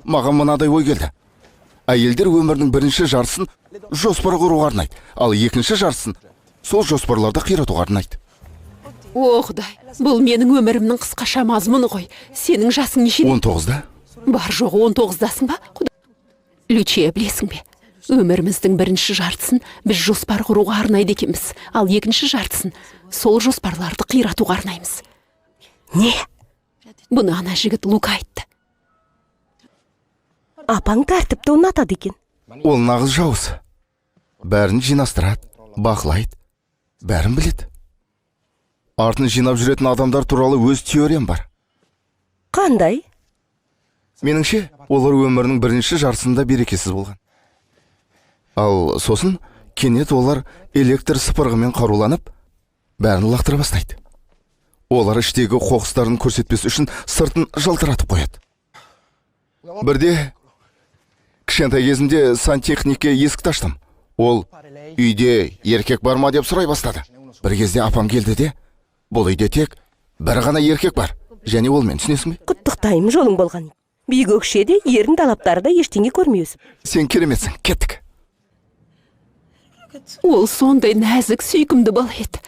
Маған мынадай ой келді: әйелдер өмірінің бірінші жартысын жоспар құруға арнайды, ал екінші жартысын сол жоспарларды қиратуға арнайды. О, Құдай, бұл менің өмірімнің қысқаша мазмұны ғой. Сенің жасың нешеде? 19-да. Бар жоғы 19-дасың ба? Құдай. Лючия, білесің бе, өміріміздің бірінші жартысын біз жоспар құруға арнайды екенбіз, ал екінші жартысын сол жоспарларды қиратуға арнаймыз. Не? Бұны ана жігіт Лука айтты. Апаң тәртіпті ұнатады екен. Ол нағыз жауыз. Бәрін жинастырады, бақылайды, бәрін біледі. Артын жинап жүретін адамдар туралы өз теориям бар. Қандай? Меніңше, олар өмірінің бірінші жартысында берекесіз болған, ал сосын кенет олар электр сыпырғымен қаруланып, бәрін лақтыра бастайды. Олар іштегі қоқыстарын көрсетпес үшін сыртын жылтыратып қояды. Бірде кішкентай кезімде сантехникке есікті аштым. Ол «Үйде еркек бар ма?» деп сұрай бастады. Бір кезде апам келді де: «Бұл үйде тек бір ғана еркек бар және ол мен, түсінесің бе?» Құттықтаймын, жолың болған. Биік өкше де, ерін талаптары да, ештеңе көрмей өсіп. Сен кереметсің, кеттік. Ол сондай нәзік, сүйкімді бала еді.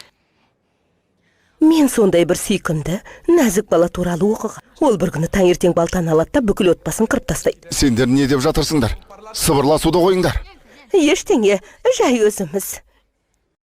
Мен сондай бір сүйкімді, нәзік бала туралы оқыған. Ол бір күні таңертең балтаны алады да, бүкіл отбасын қырып тастайды. Сендер не деп жатырсыңдар? Сыбырласуды қойыңдар. Ештеңе, жай өзіміз.